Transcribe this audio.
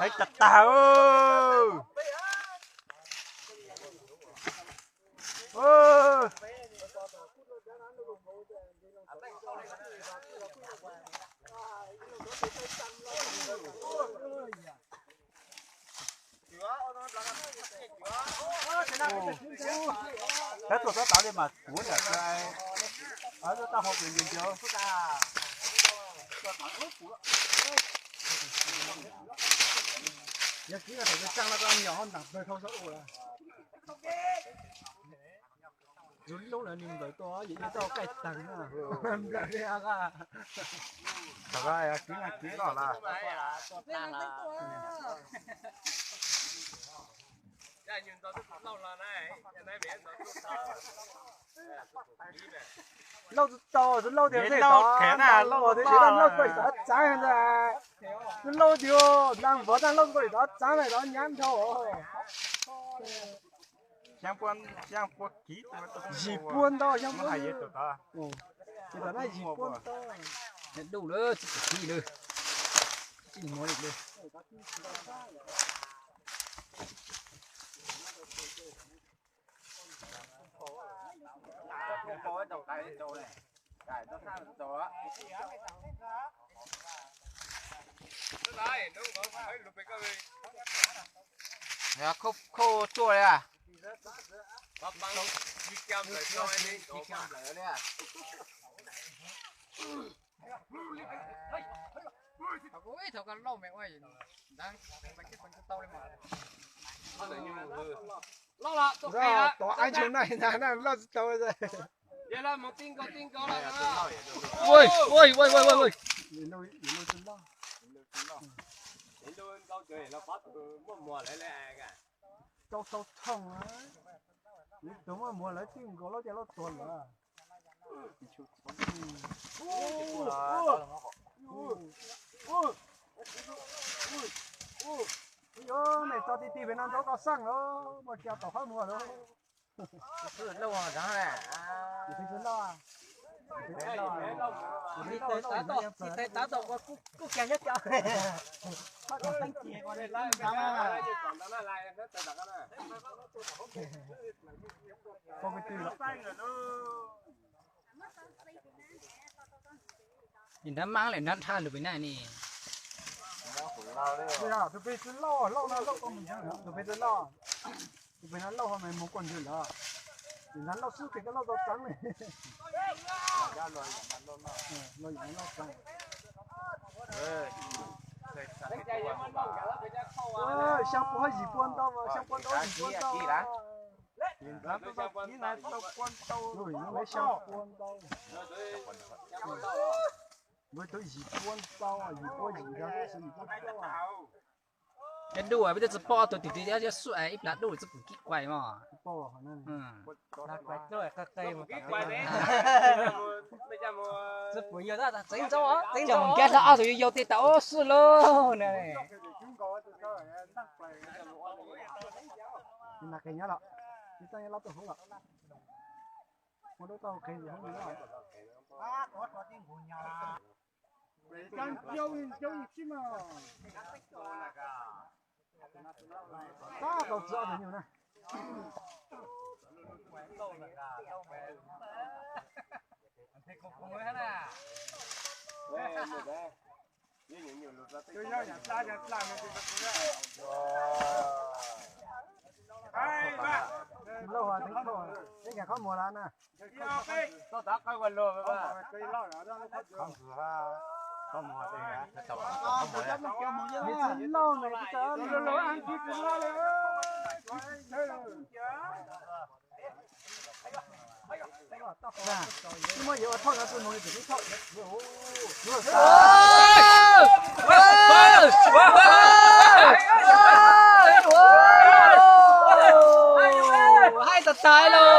Heev tag tag. Tab tuaj tab tau li mas kuv nram tau hau tus nti nti. Yog kib thaum kws tsaa no koj nyom ntaam pawg thau sab ua. Tus lub lawm nws nplawm tuaj, yog ib tau kaij taag na. Nplawm li a. Thaum kib na kib loj lawm. Lauj tsis tau, tsis lauj tiag, lauj tsis tau lauj txoj txaav ntag. Tsis lauj tiag, ntaag vov tag lauj txoj txaav ntag, tov nyab dhau. Yim pua ntau, yim pua ntau. Ces tom no yim pua ntau. Duj lawm, tsis tau kib lawm. Tsis muaj li lawm. Khauj tsuaj li a. Thaum koj lauj me ua ntawd, tau li mas. Lauj los, tov ab ntshoo na, na lauj tsis tau. Ua, ua, ua, ua, ua. Tau tau thooj, tus muaj muag lawv tij nkaus lauj ces lauj tuag lawm. Mej tso ti ti pem no ntau koj xaj los muaj kiag tom qhov muag lawm. Lauj, lauj, lauj, lauj, lauj, kuj kiag nyob cov. Pom peb twb los. Nrab maab lawm nrab nrhab lug pem na ne. Tus pem tsis loj, loj no loj, tus pem tsis loj. Tus pem no loj ho mas moog kuaj ntswg lawm. Tus nrab loj xwb tes koj loj tau txav li. Xyaa pua yim pua ntau, xyaa pua ntau yim pua ntau. Xyaa pua ntau. Npawg tus yim pua ntau, yim pua yim ntau, yim pua ntau. Cov duj peb twb tsis paub ob tug twg twb yog xub ib plag duj tsis pum kib kuais mog. Tsis pum yog tseev ntau, tseev ntau ob tug yau yau tej tas ub xwb lauj na. Tab tau txiv ob tug nyuj na. Lauj, teb koj, teb koj qhov muag lawm na. Qhov muag, qhov muag. Tsis lauj na, tsis lauj na. Tsis muaj yuav ua thauj no tsis mus li tsis thauj. Haib tas tas lauj.